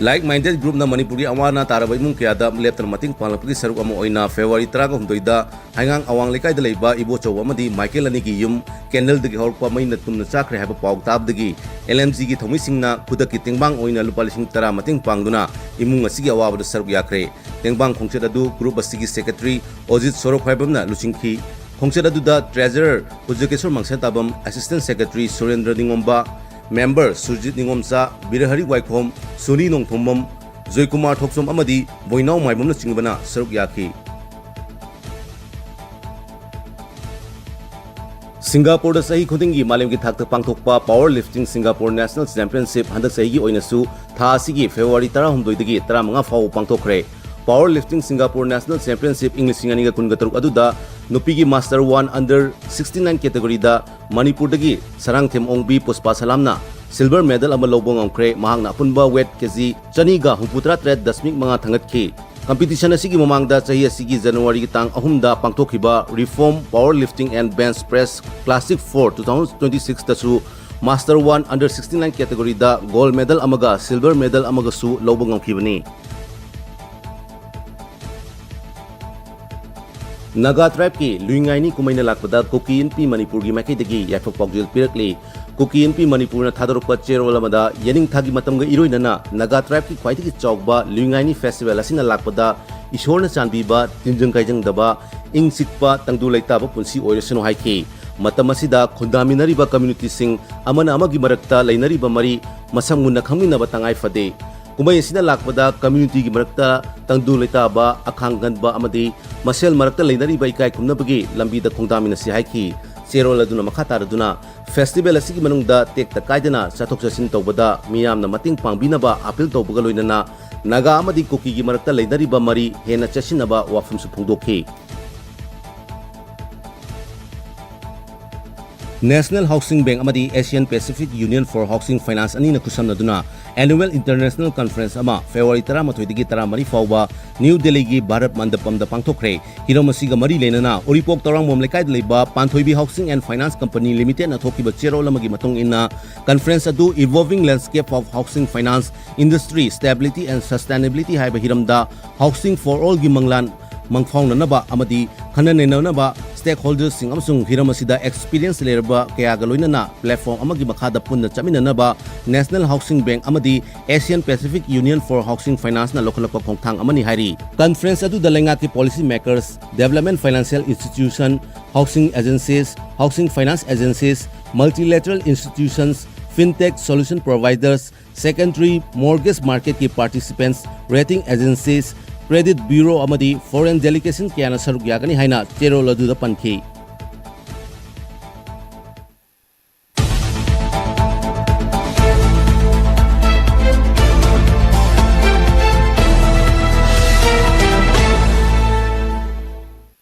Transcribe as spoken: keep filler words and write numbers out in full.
Like-minded group-ꯅ ꯃꯅꯤꯄꯨꯔꯒꯤ ꯑꯋꯥ ꯑꯅꯥ ꯇꯥꯔꯕ ꯏꯃꯨꯡ ꯀꯌꯥꯗ ꯂꯦꯞꯇꯅ ꯃꯇꯦꯡ ꯄꯥꯡꯂꯛꯄꯒꯤ ꯁꯔꯨꯛ ꯑꯃ ꯑꯣꯏꯅ February ꯇꯔꯥꯒ ꯍꯨꯝꯗꯣꯏꯗ ꯍꯩꯉꯥꯡ ꯑꯋꯥꯡ ꯂꯩꯀꯥꯏꯗ ꯂꯩꯕ ꯏꯕꯣꯆꯧ ꯑꯃꯗꯤ ꯃꯥꯏꯀꯦꯜ ꯑꯅꯤꯒꯤ ꯌꯨꯝ candle-ꯗꯒꯤ ꯍꯧꯔꯛꯄ ꯃꯩꯅ ꯇꯨꯝꯅ ꯆꯥꯈ꯭ꯔꯦ ꯍꯥꯏꯕ ꯄꯥꯎ ꯇꯥꯕꯗꯒꯤ L M G-ꯒꯤ ꯊꯧꯃꯤꯁꯤꯡꯅ ꯈꯨꯗꯛꯀꯤ ꯇꯦꯡꯕꯥꯡ ꯑꯣꯏꯅ ꯂꯨꯄꯥ ꯂꯤꯁꯤꯡ ꯇꯔꯥ ꯃꯇꯦꯡ ꯄꯥꯡꯗꯨꯅ ꯏꯃꯨꯡ ꯑꯁꯤꯒꯤ ꯑꯋꯥꯕꯗ ꯁꯔꯨꯛ ꯌꯥꯈ꯭ꯔꯦ꯫ ꯇꯦꯡꯕꯥꯡ ꯈꯣꯡꯆꯠ ꯑꯗꯨ group ꯑꯁꯤꯒꯤ secretary ꯑꯣꯖꯤꯠ ꯁꯣꯔꯣꯛꯈ꯭ꯋꯥꯏꯕꯝꯅ ꯂꯨꯆꯤꯡꯈꯤ꯫ ꯈꯣꯡꯆꯠ ꯑꯗꯨꯗ treasurer ꯎꯖꯀꯦꯁꯣꯔ ꯃꯥꯡꯁꯥꯇꯥꯕꯝ, assistant secretary ꯁꯨꯔꯦꯟꯗ꯭ꯔ ꯅꯤꯉꯣꯝꯕ, member Surjit ꯅꯤꯉꯣꯝꯆꯥ, Birahari ꯋꯥꯏꯈꯣꯝ, ꯁꯣꯅꯤ ꯅꯣꯡꯊꯣꯝꯕꯝ, ꯖꯣꯏꯀꯨꯃꯥꯔ ꯊꯣꯛꯆꯣꯝ ꯑꯃꯗꯤ ꯕꯣꯏꯅꯥꯎ ꯃꯥꯏꯕꯝꯅꯆꯤꯡꯕꯅ ꯁꯔꯨꯛ ꯌꯥꯈꯤ꯫ ꯁꯤꯡꯒꯥꯄꯨꯔꯗ ꯆꯍꯤ ꯈꯨꯗꯤꯡꯒꯤ ꯃꯥꯂꯦꯝꯒꯤ ꯊꯥꯛꯇ ꯄꯥꯡꯊꯣꯛꯄ Power Lifting Singapore National Championship ꯍꯟꯗꯛ ꯆꯍꯤꯒꯤ ꯑꯣꯏꯅꯁꯨ ꯊꯥ ꯑꯁꯤꯒꯤ February ꯇꯔꯥꯍꯨꯝꯗꯣꯏꯗꯒꯤ ꯇꯔꯥꯃꯉꯥ ꯐꯥꯎꯕ ꯄꯥꯡꯊꯣꯛꯈ꯭ꯔꯦ꯫ Power Lifting Singapore National Championship ꯏꯪ ꯂꯤꯁꯤꯡ ꯑꯅꯤꯒ ꯀꯨꯟꯒ ꯇꯔꯨꯛ ꯑꯗꯨꯗ ꯅꯨꯄꯤꯒꯤ Master one Under sixty nine category-ꯗ ꯃꯅꯤꯄꯨꯔꯗꯒꯤ ꯁꯔꯥꯡꯊꯦꯝ ꯑꯣꯡꯕꯤ ꯄꯨꯁꯄꯥ ꯁꯂꯥꯝꯅ silver medal ꯑꯃ ꯂꯧꯕ ꯉꯝꯈ꯭ꯔꯦ꯫ ꯃꯍꯥꯛꯅ ꯑꯄꯨꯟꯕ weight ꯀꯦꯖꯤ ꯆꯅꯤꯒ ꯍꯨꯝꯐꯨꯇꯔꯥ ꯇꯔꯦꯠ ꯗꯁꯃꯤꯛ ꯃꯉꯥ ꯊꯥꯡꯒꯠꯈꯤ꯫ Competition ꯑꯁꯤꯒꯤ ꯃꯃꯥꯡꯗ ꯆꯍꯤ ꯑꯁꯤꯒꯤ January-ꯒꯤ ꯇꯥꯡ ꯑꯍꯨꯝꯗ ꯄꯥꯡꯊꯣꯛꯈꯤꯕ Reform Power Lifting and Bench Press Classic four two thousand twenty-six-ꯇꯁꯨ Master one Under sixty nine category-ꯗ gold medal ꯑꯃꯒ silver medal ꯑꯃꯒꯁꯨ ꯂꯧꯕ ꯉꯝꯈꯤꯕꯅꯤ꯫ ꯅꯥꯒꯥ tribe-ꯀꯤ ꯂꯨꯏꯉꯥꯏꯅꯤ ꯀꯨꯝꯍꯩꯅ ꯂꯥꯛꯄꯗ ꯀꯨꯀꯤ ꯏꯟꯄꯤ ꯃꯅꯤꯄꯨꯔꯒꯤ ꯃꯥꯏꯀꯩꯗꯒꯤ ꯌꯥꯏꯐ ꯄꯥꯎꯖꯦꯜ ꯄꯤꯔꯛꯂꯤ꯫ ꯀꯨꯀꯤ ꯏꯟꯄꯤ ꯃꯅꯤꯄꯨꯔꯅ ꯊꯥꯗꯣꯔꯛꯄ ꯆꯦꯔꯣꯜ ꯑꯃꯗ ꯌꯦꯅꯤꯡꯊꯥꯒꯤ ꯃꯇꯝꯒ ꯏꯔꯣꯏꯅꯅ ꯅꯥꯒꯥ tribe-ꯀꯤ ꯈ꯭ꯋꯥꯏꯗꯒꯤ ꯆꯥꯎꯕ ꯂꯨꯏꯉꯥꯏꯅꯤ festival ꯑꯁꯤꯅ ꯂꯥꯛꯄꯗ ꯏꯁꯣꯔꯅ ꯆꯥꯟꯕꯤꯕ, ꯇꯤꯟꯖꯪ ꯀꯥꯏꯖꯪꯗꯕ, ꯏꯪ ꯆꯤꯛꯄ, ꯇꯪꯗꯨ ꯂꯩꯇꯥꯕ ꯄꯨꯟꯁꯤ ꯑꯣꯏꯔꯁꯅꯨ ꯍꯥꯏꯈꯤ꯫ ꯃꯇꯝ ꯑꯁꯤꯗ ꯈꯨꯟꯗꯥꯃꯤꯟꯅꯔꯤꯕ community-ꯁꯤꯡ ꯑꯃꯅ ꯑꯃꯒꯤ ꯃꯔꯛꯇ ꯂꯩꯅꯔꯤꯕ ꯃꯔꯤ ꯃꯁꯛ ꯃꯨꯟꯅ ꯈꯪꯃꯤꯟꯅꯕ ꯇꯉꯥꯏ ꯐꯗꯦ꯫ ꯀꯨꯝꯍꯩ ꯑꯁꯤꯅ ꯂꯥꯛꯄꯗ community-ꯒꯤ ꯃꯔꯛꯇ ꯇꯪꯗꯨ ꯂꯩꯇꯥꯕ, ꯑꯈꯥꯡ ꯀꯟꯕ ꯑꯃꯗꯤ ꯃꯁꯦꯜ ꯃꯔꯛꯇ ꯂꯩꯅꯔꯤꯕ ꯏꯀꯥꯏ ꯈꯨꯝꯅꯕꯒꯤ ꯂꯝꯕꯤꯗ ꯈꯣꯡꯗꯥꯃꯤꯟꯅꯁꯤ ꯍꯥꯏꯈꯤ꯫ ꯆꯦꯔꯣꯜ ꯑꯗꯨꯅ ꯃꯈꯥ ꯇꯥꯔꯗꯨꯅ, festival ꯑꯁꯤꯒꯤ ꯃꯅꯨꯡꯗ ꯇꯦꯛꯇ ꯀꯥꯏꯗꯅ ꯆꯠꯊꯣꯛ ꯆꯠꯁꯤꯟ ꯇꯧꯕꯗ ꯃꯤꯌꯥꯝꯅ ꯃꯇꯦꯡ ꯄꯥꯡꯕꯤꯅꯕ appeal ꯇꯧꯕꯒ ꯂꯣꯏꯅꯅ ꯅꯥꯒꯥ ꯑꯃꯗꯤ ꯀꯨꯀꯤꯒꯤ ꯃꯔꯛꯇ ꯂꯩꯅꯔꯤꯕ ꯃꯔꯤ ꯍꯦꯟꯅ ꯆꯦꯠꯁꯤꯟꯅꯕ ꯋꯥꯐꯝꯁꯨ ꯐꯣꯡꯗꯣꯛꯈꯤ꯫ National Housing Bank ꯑꯃꯗꯤ Asian Pacific Union for Housing Finance ꯑꯅꯤꯅ ꯈꯨꯠꯁꯝꯅꯗꯨꯅ Annual International Conference ꯑꯃ February ꯇꯔꯥꯃꯥꯊꯣꯏꯗꯒꯤ ꯇꯔꯥꯃꯔꯤ ꯐꯥꯎꯕ ꯅ꯭ꯌꯨ ꯗꯦꯜꯂꯤꯒꯤ ꯚꯥꯔꯠ ꯃꯟꯗꯄꯝꯗ ꯄꯥꯡꯊꯣꯛꯈ꯭ꯔꯦ꯫ ꯍꯤꯔꯝ ꯑꯁꯤꯒ ꯃꯔꯤ ꯂꯩꯅꯅ ꯎꯔꯤꯄꯣꯛ ꯇꯧꯔꯥꯡꯕꯝ ꯂꯩꯀꯥꯏꯗ ꯂꯩꯕ ꯄꯥꯟꯊꯣꯏꯕꯤ Housing and Finance Company Limitedꯅ ꯊꯣꯛꯈꯤꯕ ꯆꯦꯔꯣꯜ ꯑꯃꯒꯤ ꯃꯇꯨꯡ ꯏꯟꯅ, conference ꯑꯗꯨ Evolving Landscape of Housing Finance Industry, Stability and Sustainability ꯍꯥꯏꯕ ꯍꯤꯔꯝꯗ Housing for Allꯒꯤ ꯃꯪꯂꯥꯟ ꯃꯪꯐꯥꯎꯅꯅꯕ ꯑꯃꯗꯤ ꯈꯟꯅ ꯅꯩꯅꯅꯕ stakeholdersꯁꯤꯡ ꯑꯃꯁꯨꯡ ꯍꯤꯔꯝ ꯑꯁꯤꯗ experience ꯂꯩꯔꯕ ꯀꯌꯥꯒ ꯂꯣꯏꯅꯅ platform ꯑꯃꯒꯤ ꯃꯈꯥꯗ ꯄꯨꯟꯅ ꯆꯠꯃꯤꯟꯅꯅꯕ National Housing Bank ꯑꯃꯗꯤ Asian Pacific Union for Housing Financeꯅ ꯂꯧꯈꯠꯂꯛꯄ ꯈꯣꯡꯊꯥꯡ ꯑꯃꯅꯤ ꯍꯥꯏꯔꯤ꯫ Conference ꯑꯗꯨꯗ ꯂꯩꯉꯥꯛꯀꯤ policy makers, development financial institution, housing agencies, housing finance agencies, multilateral institutions, fintech solution providers, secondary mortgage marketꯀꯤ participants, rating agencies, credit bureau ꯑꯃꯗꯤ foreign delegation ꯀꯌꯥꯅ ꯁꯔꯨꯛ ꯌꯥꯒꯅꯤ ꯍꯥꯏꯅ ꯆꯦꯔꯣꯜ ꯑꯗꯨꯗ ꯄꯟꯈꯤ꯫